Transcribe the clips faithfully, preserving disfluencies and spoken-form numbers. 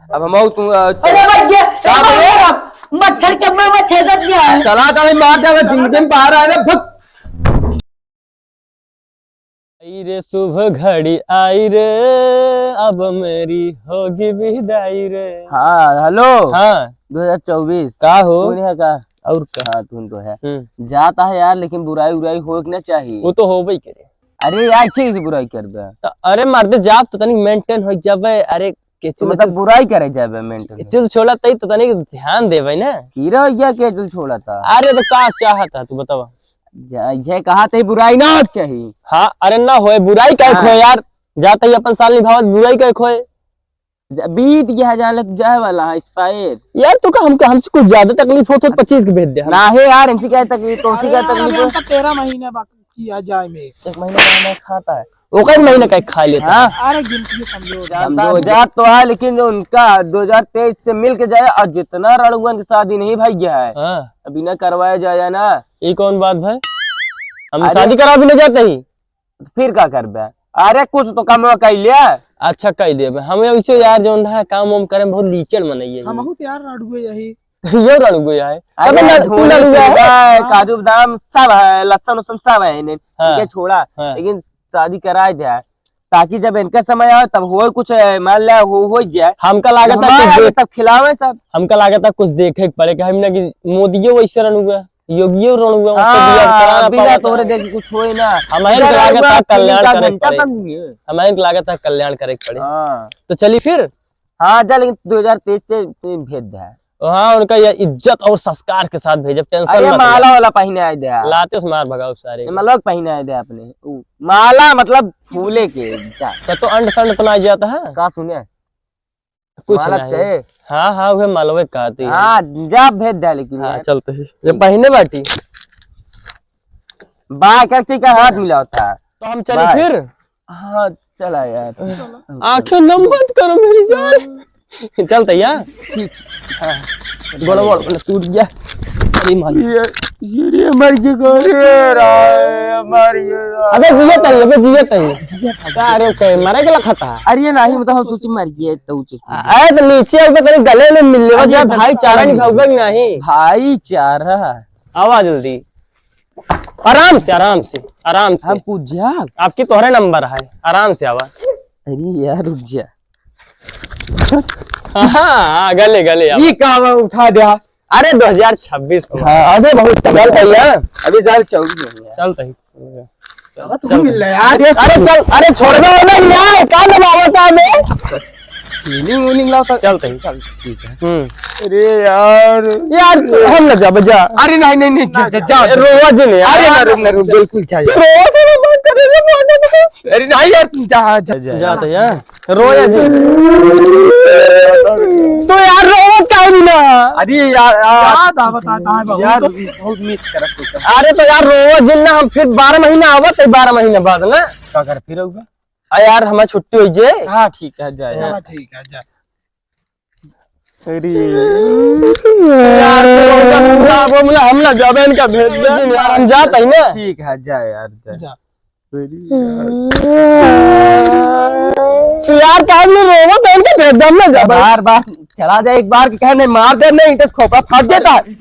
अब हम आऊ तू, अ, अरे भैया, का ए भैया? भैया, मच्छर के मैं, मैं छेदत गया है। चला था भाई, मार दे, जिंदगी में बाहर आए ना, भुक। आई रे शुभ घड़ी आई रे, अब मेरी होगी विदाई रे। हाँ, हेलो। हाँ। दो हज़ार चउबीस। का हो? कौन है का? और का? हाँ, तुम तो है। हम्म। जाता है यार, लेकिन बुराई उराई होए के ना चाहिए। वो तो होबे ही करे। अरे यार, अच्छे से बुराई कर दे। तो अरे मर्दे, जाब तो तनी maintain हो जाबे। अरे, के तो चीज मतलब बुराई करे जाबे maintain? चल छोड़ा तई तो तनी ध्यान देबे ना। हीरो या के चल छोड़ा था? अरे तो का चाहत है तू बतावा? जा, ये कहा तई बुराई ना हो चाहिए। हाँ, अरे ना होए, बुराई का हाँ। खोए यार, जाता ही अपन साल निभावत बुराई का खोए। जा, बीत गया, जाने तू जाए वाला है, expire। यार तू का हमके, हमसे कुछ ज्यादा तकलीफ हो तो पच्चीस के भेज दे हम। ना है यार, इनसे क्या तकलीफ, कौन सी अरे क्या यार, अभी तकलीफ है? हमका तेरह महीने बाकी किया जाए में। एक महीना का मैं खाता है, ओकर महीना का खा लेता हाँ। है। अरे गिनती कमजोर है। जानता, कमजोर। जात तो है, लेकिन जो उनका दो हज़ार तेईस से मिल के जाए और जितना रणुअन की शादी नहीं भाई गया है, हाँ। अभी ना करवाया जाए ना। ये कौन बात भाई? हम अरे शादी करा भी ना जाते ही। फिर का करबे? अरे कुछ तो कमवा कर लिया। अच्छा कर देबे। हमें वैसे यार जौन है काम वाम करे में बहुत लीचड़ मनई है। हम बहुत यार रड़ुए यही। यो रड़ुए है। अरे तबे लड़-, तू ढोली लड़ुआ है। पीबे, हाँ। काजू बादाम सब है, लहसुन उसुन सब है इन्हें। हाँ। ठीक है, छोड़ा। हाँ। लेकिन शादी कराए दे, ताकि जब इनका समय आवे तब होए कुछ, मान ले हो, हो जाए। हमका लागत है हमारे कुछ आगे देख-, तब खिलावे सब। हमका लागत है कुछ देखे के पड़े, काहे ना कि मोदियो वैसे रड़ुआ। योगियो रणुआ, हाँ, बिना तोहरे देखे कुछ होए ना। हमहन के लागत है कल्याण करे के पड़े। हमहन के लागत है कल्याण करे के पड़े। हाँ। तो चली फिर? हाँ, जा, लेकिन दो हज़ार तेईस से तू भेज दे। हाँ, उनका ये इज्जत और संस्कार के साथ भेजब, tension अरे, मत ले। माला वाला पहिने आए दे। लाते से मार भगाओ सारे ये को। माला पहिने आए दे अपने। उ, माला मतलब फूले के, जा। तो, तो अंड संड तो ना जाता है? का सुने? कुछ मालक नहीं। के? हाँ, हाँ, उहे मालवे कहती है। हाँ, जा भेज दे लेकिन हाँ, यार। चलते ही। ये पहिने बाटी। बाय करती का हाथ मिला होता है। तो हम चली बाय। फिर? हाँ, चला यार। आंखें नम मत करो मेरी जान। चलते यार। ठीक। हाँ। बड़ा, बड़ा, बड़ा टूट गया। अरे मालिक। ये, ये रे मर गया, अरे राय, मर गया। अबे जियत है, अबे जियत है। जियत है। का रे, के मरे के लखा था? अरे ये नहीं, मतलब हम सोची मर गया तो उचित। अरे तो नीचे ऊपर तेरे गले में मिल लेवा, अरे जा तो भाईचारा निभाऊगा कि नहीं? भाईचारा। आवा जल्दी। आराम से, आराम से, आराम से। हम पूछ जा। आपकी तोहरे नंबर है, आराम से आवा। अरे यार रुक जा। हाँ, हाँ, गले, गले आवा। ये का आवा उठा दे। अरे, दो हज़ार छब्बीस को। हाँ, अबे बहुत चल भैया। अभी चल चौबीस हो गया। चल तही। चल, अब तू चल। मिल ले यार। अरे चल, अरे छोड़ दो ना यार, का दबावत है बे? Feeling, feeling लाओ तो। चल तही। चल, ठीक है। हम्म। अरे यार। यार, तू, हम ना जा, जा। अरे नहीं, नहीं, नहीं, जा, जा, जा, जा। रोवा जी नहीं, अरे यार। ना रुक, ना रुक, बिल्कुल जा, जा। रोवा तो ना बात करे रे, बात करे। अरे नहीं यार, तू जा, जा, जा। जा तो यार। रोया जी। तो यार रोवत काहे बिना? अरे यार, यार। याद आवत आता है बहुत। यार, बहुत miss करत तू। अरे तो यार रोवत जिन ना, हम फिर बारह महीना आवत है, बारह महीना बाद ना। का कर फिर आऊगा? आ यार, हमार छुट्टी होई जे। हाँ, ठीक है, जा यार। हाँ, ठीक है, जा। अरे। यार, तो हम ना, हम ना जाबे, इनका भेज दे। यार, हम जात है ना। ठीक है, जा यार, जा। जा। यार, काहे नहीं रोवत है, इनके भेद दम में जबर। बार बार चला जाए, एक बार के कहने मार दे, नहीं तो खोपड़ा फट जाता है।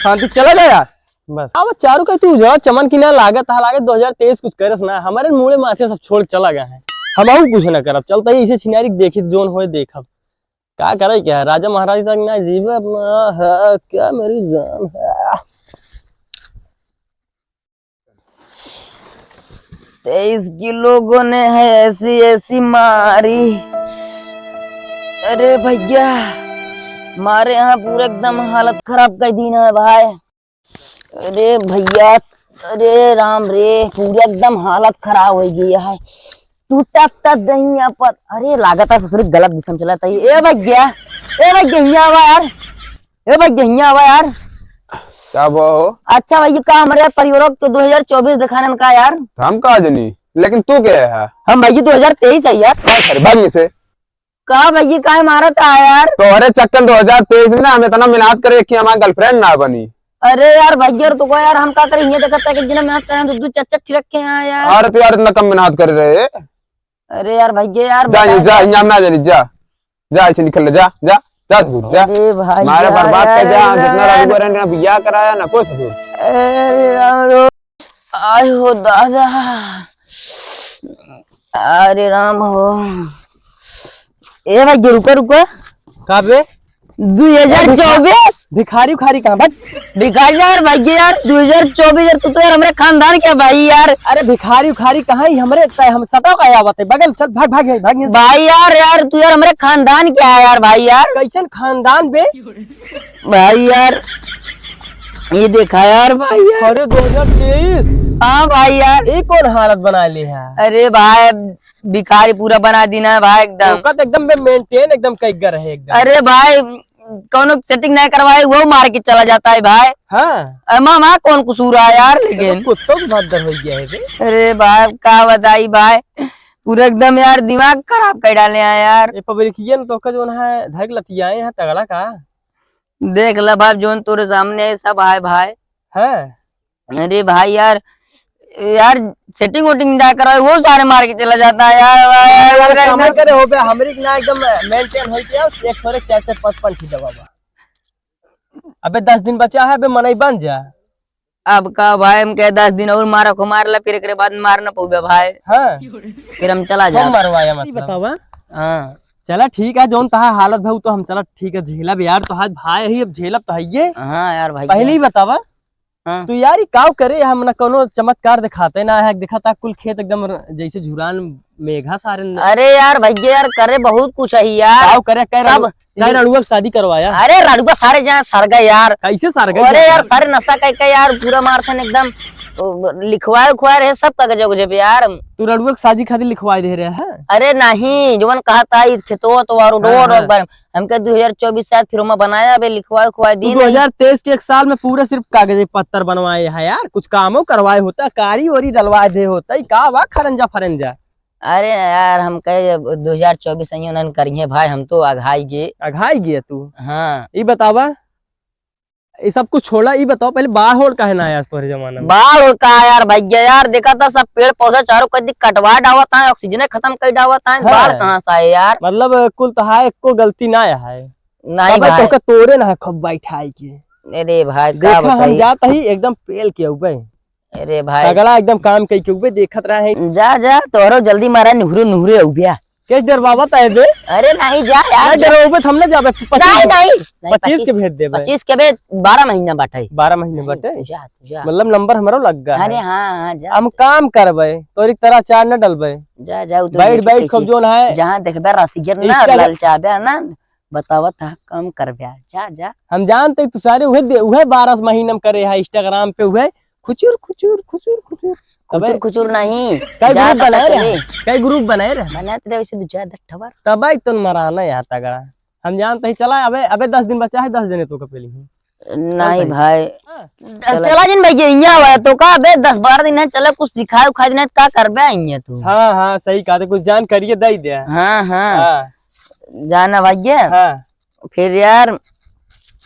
शांति चला गया। बस। अब चारू का तू जो चमन की ना लागत है, लागत दो हज़ार तेईस कुछ करस ना, हमारे मूड़े माथे सब छोड़ के चला गया है। हम और कुछ ना करब, चलता ही इसे छिनारी देखी जोन होए देखब। का करे क्या है? राजा महाराज तक ना जीवे अपना है, क्या मेरी जान है? तेईस की लोगों ने है ऐसी ऐसी मारी। अरे भैया, मारे यहाँ पूरा एकदम हालत खराब कर दी ना भाई। अरे भैया, अरे राम रे, पूरा एकदम हालत खराब हो गई है। टूटा ता दहिया पर, अरे लागत है ससुरी गलत दिशा में चला था। ए भैया, ए भैया, हियाँ आवा यार। ए भाई, हियाँ आवा यार। का बा हो? अच्छा भाई, का हमरे परिवार के दो हज़ार चउबीस दिखाने में का यार? हम का जनी, लेकिन तू के है? हम भाई दो हज़ार तेईस है यार। का करे, भाग में से। का भाई, काहे मारत है यार? तोहरे चक्कर दो हज़ार तेईस में ना हम इतना मेहनत करे कि हमार girlfriend ना बनी। अरे यार भाई, यार तो को यार, हम का करें, ये देखता है कि जिन्हें मेहनत करें तो दो चार चार ठिरक के हैं यार। अरे तो यार इतना कम मेहनत कर रहे। अरे यार भाई, यार जा, बता जा, यार। इहाँ ना जानी, जा। जा, ऐसे निकल ले, जा, जा, जा ससुर, जा। अरे भाई, मारे जा बर्बाद यार, कर जा, जा जितना यार। रघुवर ने बियाह कराया ना, कोई ससुर। अरे राम रो, आय हो दादा, अरे राम हो। ए भाई, रुका, रुका। का बे? दो हज़ार चौबीस? भिखारी उखारी कहाँ बा? भिखारी यार, भाई यार, दो हज़ार चौबीस यार, तू तो यार हमरे खानदान के भाई यार। अरे भिखारी उखारी कहाँ ही हमरे, तै हम सटाव का आवत है, बगल चल, भाग, भाग, भाग, भाग। भाई यार, यार, तू यार हमरे खानदान के है यार, भाई यार। कैसन खानदान बे? भाई यार, ये देखा यार, भाई यार। अरे दो हज़ार तेईस। हाँ भाई यार। ये कौन हालत बना ले है? अरे भाई, भिखारी पूरा बना दीना है भाई एकदम। ओका तो एकदम बे maintain एकदम कैगर है एकदम। अरे भाई, कौनो setting नहीं करवाए, वो मार के चला जाता है भाई। हाँ। अरे मामा, कौन कसूर है यार, लेकिन कुत्तों से बदतर हो गया है बे। अरे भाई, का बताई भाई, पूरा एकदम यार दिमाग खराब कर डाले हैं यार। ये पब्लिकियन तो का जोन है, धक लतियाए हैं तगड़ा का। देख ले भाई, जोन तोरे सामने है, सब है भाई। हाँ। अरे भाई यार, यार setting वोटिंग ना करावे, वो सारे मार के चला जाता है यार, यार, यार, यार, कमाई करे हो बे, हमरी के ना एकदम maintain होई के, एक थोड़े चार चार पाँच पाँच ठीक दबा बा। अबे दस दिन बचा है, अबे मनई बन जा। अब का भाई, हम कहे दस दिन और मारा को मार ला, फिर एकरे बाद मार ना पउबे भाई। हाँ। फिर हम चला हम जाब। मरवाया मतलब। बतावा। हाँ। चला ठीक है, जोन तहा हालत है, तो हम चला ठीक है, झेलब यार, तो हाथ भाई ही, अब झेलब तो है ये। हाँ यार भाई। पहले ही बतावा। हाँ। तो यार, ई काव करे, हम ना कौनो चमत्कार दिखाते ना है, दिखाता कुल खेत एकदम र-, जैसे झुरान मेघा सारे न- अरे यार भैया यार, करे बहुत कुछ है यार। काव करे, कै सब रड़ु-, कै रड़ुआ के शादी करवाया? अरे रड़ुआ सारे जहाँ सर गए यार। कैसे सर गए अरे यार? यार, सारे नशा कह के यार, पूरा मारथन एकदम, ओ, लिखवाए उखवाए रहे सब कागज उगज पे यार। तू रड़ुआ के शादी खातिर लिखवाए दे रहे हैं? अरे नहीं, जवन कहता है खेतवा तो और हाँ, रोड हाँ। एक बार हमके दो हज़ार चउबीस शायद फिर ओमा बनाया बे, लिखवाए उखवाए तू दी नहीं। दो हज़ार तेईस के एक साल में पूरा सिर्फ कागजे पत्तर बनवाए है यार, कुछ कामो करवाए होता, कारी ओरी डलवाए दे होता, ई का बा खरंजा फरंजा? अरे यार, हम कहे जब दो हज़ार चउबीस अइयो नन करिहे भाई, हम तो अघाई गे। अघाई गे तू? हाँ। ई बतावा, ई सब कुछ छोड़ा, ई बताओ पहले बाढ़ होड़ काहे ना आया आज तोहरे जमाना में? बाढ़ होड़ का यार भैया यार, देखा था सब पेड़ पौधा चारों कद्दी कटवा डावत है, oxygen खत्म कर डावत है, हाँ। बाढ़ कहाँ से आए यार? मतलब कुल तो है, एको गलती ना आया है। नहीं तब भाई। तोहका तोरे ना खूब बैठाई के। अरे भाई, का देखा हम बताई? जात ही एकदम पेल के उबे। अरे भाई। तगड़ा एकदम काम कई के उबे देखत रहे। जा, जा, तोहरो जल्दी मारा, नुहरे, नुहरे उबिया। के डरवावत है बे? अरे नहीं, जा यार, नहीं जा। डरवाबे तो हम ना जाबे। पच्चीस नहीं, नहीं, नहीं, पच्चीस के भेज देबे। पच्चीस के बे, बारह महीना बाटे। बारह महीने नहीं, बाटे? तू जा, तू जा। मतलब नंबर हमरो लग गया अरे है। हाँ, हाँ, जा। हम काम करबे, तोरी तरह चार न डलबे। जा, जा, उ तो बैठ, देखी बैठ, कैसे खूब जोन है। जहाँ देखबे रसीगर ना, Instagram ललचाबे ना, बतावत है, काम करबे, जा, जा। हम जानते तू सारे उहे दे, उहे बारह महीना में करे है Instagram पे, उहे खुचुर, खुचुर, खुचुर, खुचुर। खुचुर, अबे, खुचुर नहीं, कई जा group पता बनाए रहे? चले। कई group बनाए रहे? बनात रहे वैसे दो चार दस ठवर। तब आई तन मराना यार तगड़ा। हम जानते ही चला, अबे, अबे दस दिन बचा है, दस जने तो कपेली हैं। नहीं चल भाई। हाँ। चला। चला जिन भैया, इहाँ आवा तो का, अबे दस बारह दिन है, चला कुछ सिखाए उखाए दिन है, का करबे इहाँ तू? हाँ, हाँ, सही कहा, तो कुछ जानकारी दे दे। हाँ, हाँ। हाँ। जाना भैया। हाँ। फिर यार,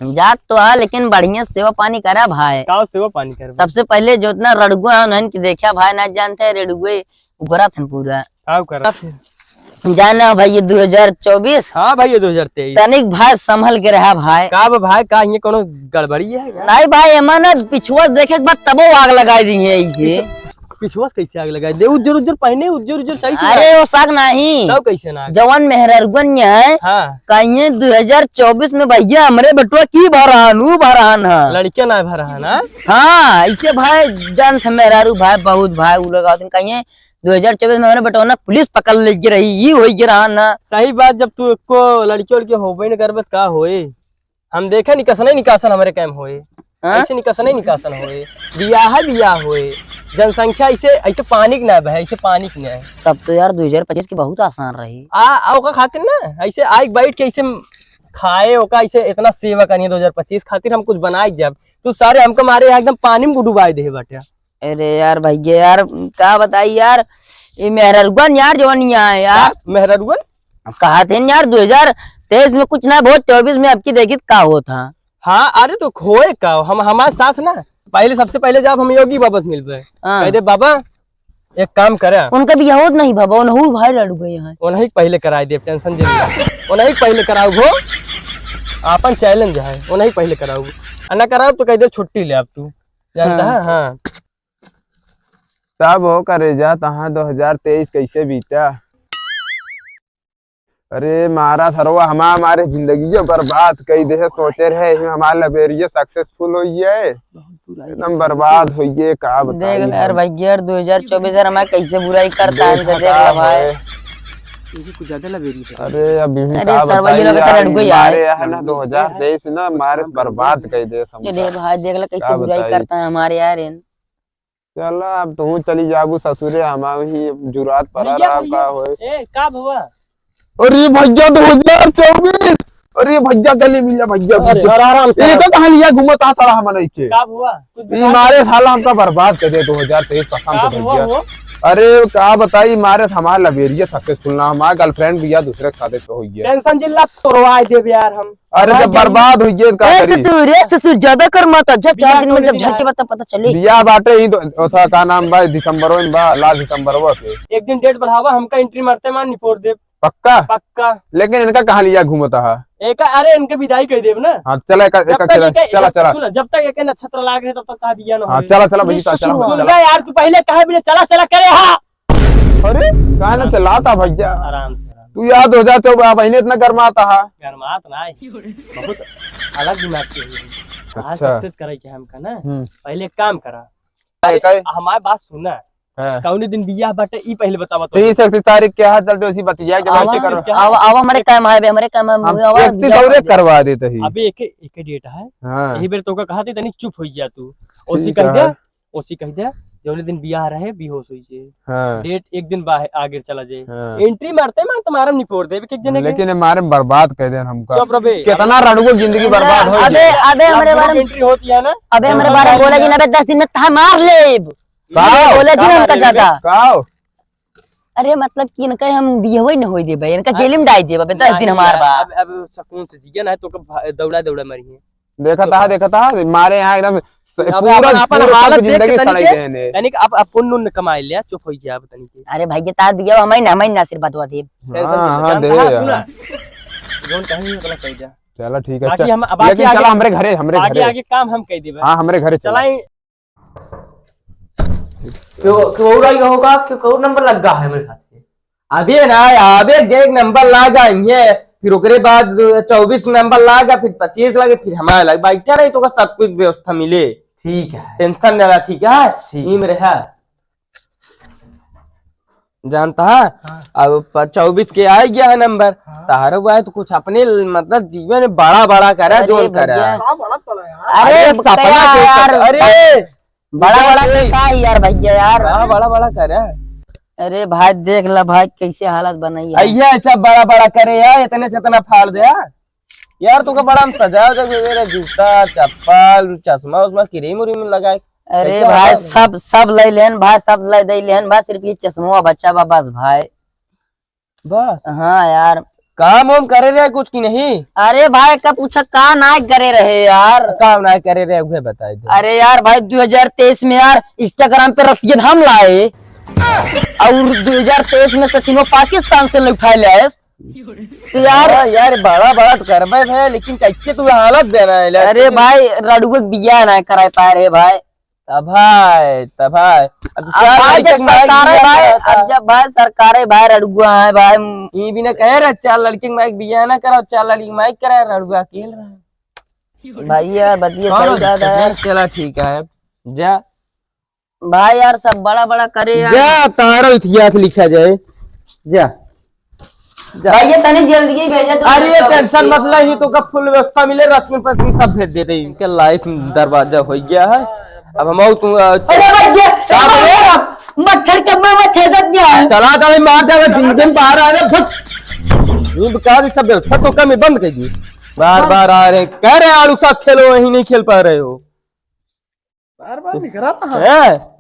जात तो है, लेकिन बढ़िया सेवा पानी करा भाई। का सेवा पानी करबे? सबसे पहले जो इतना रड़ुआ है, उन्हन के देखा भाई, ना जानते हैं रड़ुए, उगरा थन पूरा। का करत? जाना भाई, ये दो हज़ार चउबीस। हाँ भाई, ये दो हज़ार तेईस। तनिक भाई संभल के रहा भाई। का बा भाई, का ये कोनो गड़बड़ी है का? नहीं भाई, एमा ना पिछुआ देखे के बाद तबो आग लगाई दी है इसे। पिछुआ से कैसे आग लगाई दे? उज्जर उज्जर पहने, उज्जर उज्जर सही से अरे ना। वो साग नहीं। तब कैसे ना? जवन मेहररुअन ये है। हाँ। कहिए दो हज़ार चउबीस में भैया हमरे बेटवा की भरान, ऊ भरान है। लड़के ना भरान, हाँ? हाँ, इसे भाई जान से मेहरारू भाई बहुत भाई उ लोग आवत कहिए दो हज़ार चउबीस में हमरे बेटवा ना पुलिस पकड़ ले गे रही, ई होई गे रहा ना। सही बात, जब तू एको लड़की वड़की होबे न करबे त का होए? हम देखे निकसने निकासन हमरे कैम होए। हाँ? ऐसे निकसने निकासन होए, बियाह बियाह होए, जनसंख्या ऐसे, ऐसे पानी के ना बहे, ऐसे पानी के ना। तब तो यार दो हज़ार पच्चीस की बहुत आसान रही। आ, आ ओकर खातिर ना ऐसे आइके बैठ के ऐसे खाए ओका, ऐसे इतना सेवा करिए दो हज़ार पच्चीस खातिर हम कुछ बनाए जब तू सारे हमको मारे यहाँ एकदम पानी में डुबाए दे बाटे। अरे यार भैया यार, का बताई यार, ये मेहररुअन यार जवन यहाँ है यार। का? मेहररुअन? कहा थे यार, दो हज़ार तेईस में कुछ ना बहुत, चउबीस में अब की देखी का होत है। हाँ, अरे तो होए का, हम हमारे साथ ना, पहले सबसे पहले जब हम योगी बाबा से मिलबे, हाँ। कह दे, "बाबा, एक काम करा। उनका बियाह होत नहीं बाबा, उनहू भाई लड़ू गए हैं। उन्हीं के पहिले कराई देब, tension जिन ला। उन्हीं के पहिले कराऊ हो, आपन challenge है, उन्हीं के पहिले कराऊ। आ ना कराऊ तो कह दे छुट्टी ले अब तू, जानता हाँ। है? हाँ। तब हो करेजा, तहाँ दो हजार तेईस कैसे बीता? अरे मारा सरवा, हमार, हमारे जिंदगी बर्बाद कई दे, सोचे रहे ही हमार लबेरिया successful होइए, एकदम बर्बाद होइए, का बताई देख ले यार हम। भैया, यार दो हजार चउबीस यार हमारे कैसे बुराई करता है, इनसे देखा देख का ले भाई। होए। ये भी कुछ ज्यादा लबेरी है। अरे अभी भी अरे का सरवा, ये बताई लोग तो यार, लड़ुए यार। मारे है ना, दो हजार तेईस ना, मारे बर्बाद कई दे ये हमका। दे भाई, देख ले कैसे का बुराई बताई? करता है हमारे यार इन। चला, अब तू चली जाबू ससुरे, हमार ही जुरात परा भैया, रहा, भैया। का होए? ए, का भवा? अरे भैया, दो हजार चउबीस। अरे भैया, गले मिल जा भैया, अरे, भैया। अरे, आराम से, ए, आराम तो से। कहाँ लिया घूमत आ साला हमन के? का भवा? कुछ ई बता। मारे साला हमका बर्बाद कर दे दो हजार तेईस, कसम का से भवा भैया। हो? अरे, का बताई, मारे हमार लबेरिया successful ना, हमार girlfriend बिया दूसरे के साथे तो होइए। Tension जिन ला, तोड़वाई देब यार हम। अरे, जब बर्बाद होइए, तो का ए करी? ससुर, ए ससुर, ज्यादा कर मत, जब बियाह चार दिन में कौन जब दिन है? झटके बता पता चले। बियाह बाटे ही तो, ओथा का नाम बा, दिसंबरो में बा, last दिसंबरवा के। एक दिन date बढ़ावा, हमका entry मारते मान निपोर देब। पक्का? पक्का। लेकिन इनका कहाँ लिया घूमता है? एका, अरे इनके विदाई कह देब ना। हाँ, चला, एका, जब एका, तक चला, एके, चला, जब, चला। सुन, जब तक एके नक्षत्र लाग रहे, तब तक कहा बियाह ना हाँ, होए। चला, चला, भैया, चला, सुन चला। बे यार, तू पहले कहे बिना चला, चला करे, हाँ। अरे, काहे ना चलाता भैया? आराम से, आराम से। तू यार दो हजार चउबीस, अब इन्हें इतना गरमाता है। गरमात ना है। बहुत अलग दिमाग के हैं। कहाँ अच्छा। Success करे के हमका ना? हम्म। पहले एक काम करा। काय, अरे, काय? हमार बात सुना। हाँ। कौने दिन बियाह बाटे, ई पहले बतावा तो। तीस इकतीस तारीख के हाथ चलते उसी बतिया के आवा, वैसे करो। आवा, आवा, हमरे काम है बे, हमरे काम है, हम आवा, इकतीस बियाह और कर दे। करवा देते ही। अबे एक, एक date है। हाँ। यही बेर तोका कहा थे, तनी चुप हो जा तू। ओसी ठीक कह है। दे, ओसी कह दे, जौने दिन बियाह रहे, बेहोश होई जे। हाँ। Date एक दिन बाहे-, आगे चला जाए। हाँ। Entry मारते मार तुम्हारा निपोर देवे एक जने के। लेकिन ये मारे में बर्बाद कर देन हमका। चुप रह बे। कितना रणुआ जिंदगी बर्बाद हो अबे, गया। अबे, हमरे बारे में entry होती है ना? अबे, हमरे बारे में बोला जी ना, अबे, दस दिन में तहा मार लेब। काओ? बोला जी का हमका मारे ज्यादा। काओ? अरे, मतलब कि इनका हम बियाह ही न होई देबे, इनका जेल में डाल देबे, अबे, दस दिन हमार बा। अब, अब सुकून से जिया ना, तो दौड़ा, दौड़ा मरी है। देखा था, देखा था, मारे यहाँ एकदम स-, अबे पूरा, अपन, अपन पूरा हालत देख जिंदगी के तनी सड़ाई के, देने। तनी के अब, अब पुण्य उन्न कमाई ले, चुप होई जा अब तनी के। अरे भाई, ये तार दिया, हमारी ना, हमारी ना आशीर्वाद हुआ देब। Tension हाँ, मत ले, हाँ, जानता दे है, यार। सुना। जोन कहीं भी गलत कह जा। चला, ठीक है, बाकी चल। हम, बाकी लेकिन आगे, चला, हमरे घरे, हमरे आगे, घरे। आगे काम हम कह देबे। हाँ, हमरे घरे चला। चलाई। क्यों, क्यों और आई होगा? क्यों, क्यों नंबर लग गया है मेरे साथ के? अबे ना, अबे देख नंबर ला जाएंगे, फिर ओकरे बाद चउबीस नंबर लागा, फिर पच्चीस लागे, फिर हमारा लग बैठा रही तो ओकर सब कुछ व्यवस्था मिले। ठीक है। Tension ना रहा, ठीक है? ठीक। ई में रहा। जानता है? हाँ। अब प-, चउबीस के आ गया है नंबर, हाँ। तारो भाई तो कुछ अपने ल-, मतलब जीवन में बड़ा बड़ा करा, अरे जोन करा। भैया। का बड़ा बड़ा यार? अरे अरे सपना भैया देख यार। सकते, अरे बड़ा बड़ा के का है यार भैया यार? हाँ, बड़ा बड़ा करे। अरे भाई देख ला भाई कैसे हालत बनाई है। अइया ऐसा बड़ा बड़ा करे यार, इतने से इतना फाड़ दे यार। यार तू का बड़ा हम सजाओ जब मेरे जूता, चप्पल, चश्मा उश्मा, क्रीम उरीम लगाए। अरे कैसे भाई हालत? सब, सब ले लेन भाई, सब ले दे लेन भाई, सिर्फ ये चश्मा बच्चा बा बस भाई। बस। हाँ यार। काम वाम करे रहे कुछ कि नहीं? अरे भाई, का पूछा, का ना करे रहे यार? का ना करे रहे, उहे बताई दे। अरे यार भाई, दो हज़ार तेईस में यार Instagram पे रसियन हम लाए और दो हज़ार तेईस में सचिनो पाकिस्तान से लौटाए ले आए। तो यार हाँ यार, बड़ा बड़ा तो करबे है, लेकिन कैसे तू हालत देना है यार? अरे भाई, रड़ुए के बियाह ना कराए पाए रे भाई। तब भाई, तब भाई। अब अब क्या भाई, लड़के जब के माइक सरकार है बियाह भाई, कराता। अब जब भाई सरकार है भाई, रड़ुआ है भाई। ई भी ना कहे रहे, चार लड़के के माइक बियाह ना कराओ, चार लड़के के माइक कराए, रड़ुआ अकेल रहा। भाई यार, बतिया कौन? सही बात है यार। चला ठीक है, जा। भाई यार, सब बड़ा बड़ा करे यार। जा, तारो इतिहास लिखा जाए, जा। जा। भाई, ये तनी जल्दी ही भेजा तो। अरे, ये tension मत ले, ही तो का full व्यवस्था मिले, रश्मि पश्मि सब भेज दे रही। इनके life में दरवाजा हो गया है। अब हम आऊ तुम, अ, अरे भाई, ये का बोले? मच्छर के मुंह में छेदत गया है। चला था भाई, मार दे, अगर जिंदगी में बाहर आ रहे, भग। यूं बता दे, सब व्यवस्था तो कम ही बंद कर दी। बार बार आ रहे, कह रहे आलू साथ खेलो, वही नहीं खेल पा रहे हो। बार बार निकरा था। हैं?